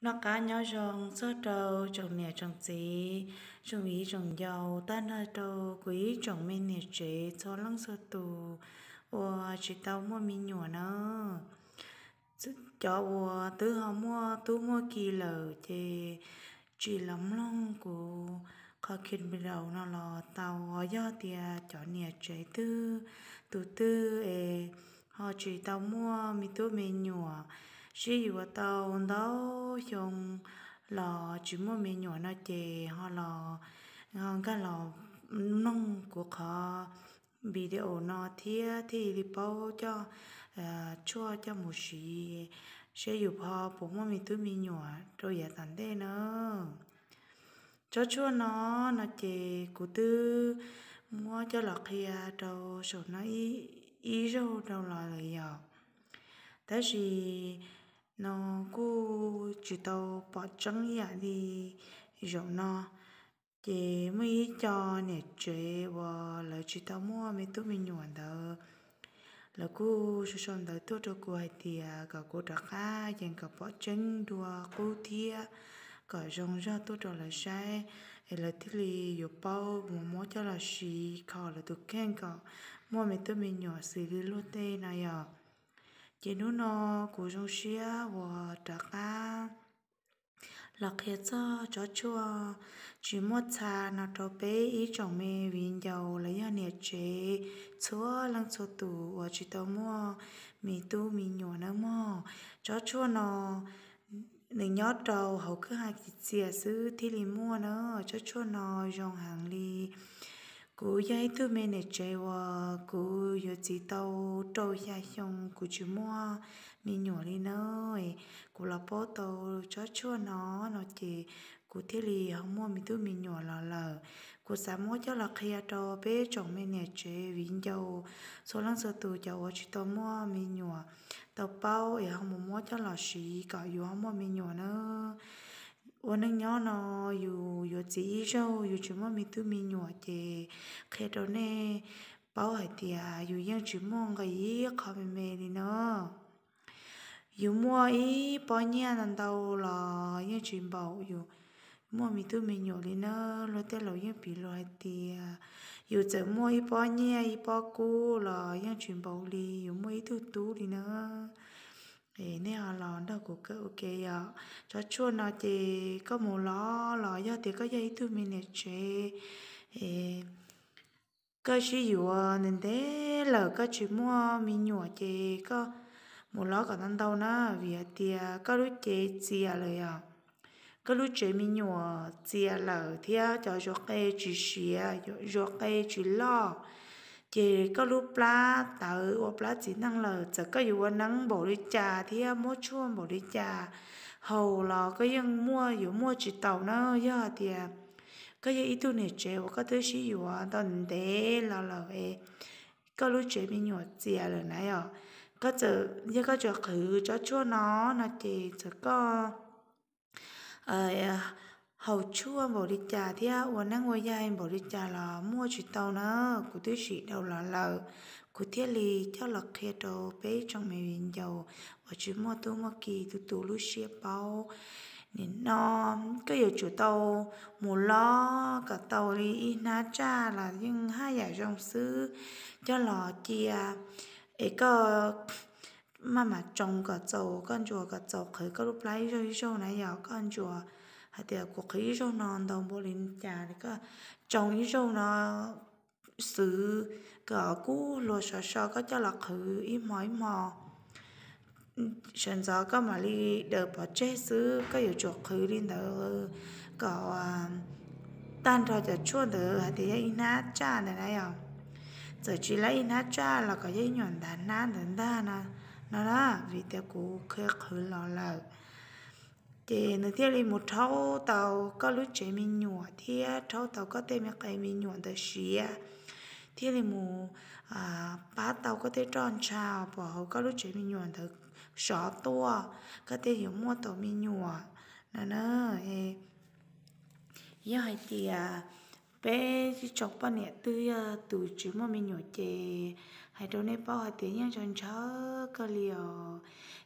Noj qab nyob zoo txog rau tsoom niam tsoom txiv, tsoom viv tsoom ncaus, tag nrho rau kuv ib tsoom me niam tsev txhua leej txhua tus uas tsis tau muaj me nyuam na. Cov uas twb ho muaj tub muaj ki lawm ces tsis los mloog kuv qhov video no los tau. Yog tias cov niam tsev twg tus twg es ho tsis tau muaj me tub me nyuam, sib yuav tau ntau xyoo los tsis muaj me nyuam no ces ho los, ho nkag los mloog kuv qhov video no thiab thiaj li paub coj tshuaj coj mus siv, seb yus ho puas muaj me tub me nyuam rau yav tom ntej na. Tsob tshuaj no, no ces kuv twb muab coj los qhia rau saum no ib zaug rau los lawm yom. Tab sis no kuj tsis tau pom tseeb ib yam li zaum no. Ces muaj ib co niam tsev uas lawv tsis tau muaj me tub me nyuam ntawd, lawv kuj sau sau ntawv tuaj rau kuv hais tias kom kuv rov qab ces kom pom tseeb dua qub thiab kom zoo zog tuaj rau lawv saib, es lawv thiaj li yuav paub mus muab coj los siv kho lawv tus kheej kom muaj me tub me nyuam xws li luag tej no yom. Ces hnub no kuv zoo siab uas rov qab los qhia txog tsob tshuaj tsis muaj txha no rau peb ib tsoom me viv ncaus los yog niam tsev txhua leej txhua tus uas tsis tau muaj me tub me nyuam nawb mog. Tsob tshuaj no nws nyob rau hauv kwj ha txias xwb thiaj li muaj na. Tsob tshuaj no zoo heev li. Kuv yog ib tug me niam tsev uas kuv yuav txiv tau rau xya xyoo kuv tsis muaj me nyuam li na. Kuv los paub tau tsob tshuaj no, no ces kuv thiaj li ho muaj me tub me nyuam los lawm. Kuv xav muab coj los qhia rau peb tsoom me niam tsev viv ncaus txhua leej txhua tus, cov uas tsis tau muaj me nyuam tau paub es ho mus muab coj los siv kom yus ho muaj me nyuam na. Ua neej nyob no yus yuav txiv ib zaug yus tsis muaj me tub me nyuam ces qhia rau nej paub hais tias yus yeej tsis muaj nqis ib qho me me li no. Yus muaj ib pob nyiaj ntau ntau los yeej tsis npaum yus muaj me tub me nyuam li na. Luag tej laus yeej piv lus hais tias yus txawm muaj ib pob nyiaj ib pob kub los yeej tsis npaum li yus muaj ib tug tub li na. Nej ho los nrog kuv kawm ua ke yom. Tsob tshuaj no ces koj mus lov los yog tias koj yog ib tug me niam tsev koj sib yuav ntev ntev lawm koj tsis muaj me nyuam ces koj mus lov kom ntau ntau na, vim hais tias koj lub cev txias lawm yom. Koj lub tsev me nyuam txias lawm thiab cov zuav qe tsis siav, zuav qe tsis loj, ces koj lub plab tawv ua plab txiv neej lawm, txawm koj yuav ua neeb npaum li cas thiab muab tshuaj npaum li cas haus los koj yeej muaj, yuav muaj tsis taus na. Yog hais tias koj yog ib tug niam tsev uas koj twb sib yuav tau ntev los lawm es koj lub tsev me nyuam txias lawm na yom, koj txawm, yog koj tseem qhwv tsob tshuaj no, no ces txawm koj haus tshuaj npaum li cas thiab ua neeb ua yaig npaum li cas los muaj tsis tau na. Kuv twb sim dhau los lawm, kuv thiaj li coj los qhia rau peb tsoom me viv ncaus uas tsis muaj tub muaj ki tus tus lub siab paub. Nim no koj yuav tsum tau mus lov kom tau li ib hnab tsaj los yeej haj yam zoo xwb, coj los cia es koj maj mam tsoo kom txaus, koj ntsuas kom txaus qhwv koj lub plab ib zaug ib zaug na yom. Koj ntsuas hais tias kuv qhwv ib zaug no ntau npaum li cas, koj tsoo ib zaug no xwb, kom kub hlua sov so, koj coj los qhwv ib hmo ib hmo, sawv ntxov koj mam li daws pov tseg xwb. Koj yuav tsum qhwv li ntawd kom tag nrho cov tshuaj ntawd hais tias yog ib hnab tsaj ntawd na yom. Txawm tsis lab ib hnab tsaj los kom yog ib nyuam ntav hnab ntawd ntag no na, vim tias kuv kheev qhwv los lawm. Ces nws thiaj li mus rhaub tau koj lub tsev me nyuam thiab rhaub tau koj tej me qe me nyuam ntawd siav, thiaj li mus pab tau koj tej roj ntsha pom hauv koj lub tsev me nyuam ntawd sov tuaj, koj thiaj yuav muaj tau me nyuam no na. Yog hais tias peb tsoom poj niam twg yog tus tsis muaj me nyuam ces Hais rau nej paub hais tias yeej ntshaw ntshaw kawg li os.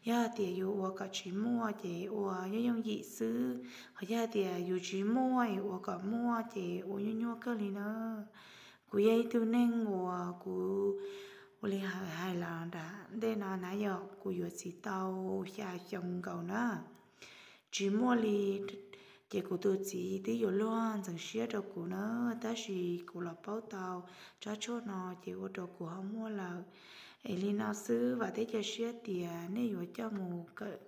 Yog hais tias yus ua kom tsis muaj ces ua yooj yooj yim xwb, ho yog hais tias yus tsis muaj es ua kom muaj ces ua nyuaj nyuaj kawg li na. Kuv yog ib tug neeg uas kuv ua li hais los nram ntej no na yog kuv yuav txiv tau xya xyoo nkaus na, tsis muaj li. Ces kuv tus txiv twb yuav luag ntxeev siab rau kuv na, tab sis kuv los paub tau tsob tshuaj no ces ua rau kuv ho muaj lawm. Es li no xwb, vam thiab cia siab tias nej yuav coj mus kawm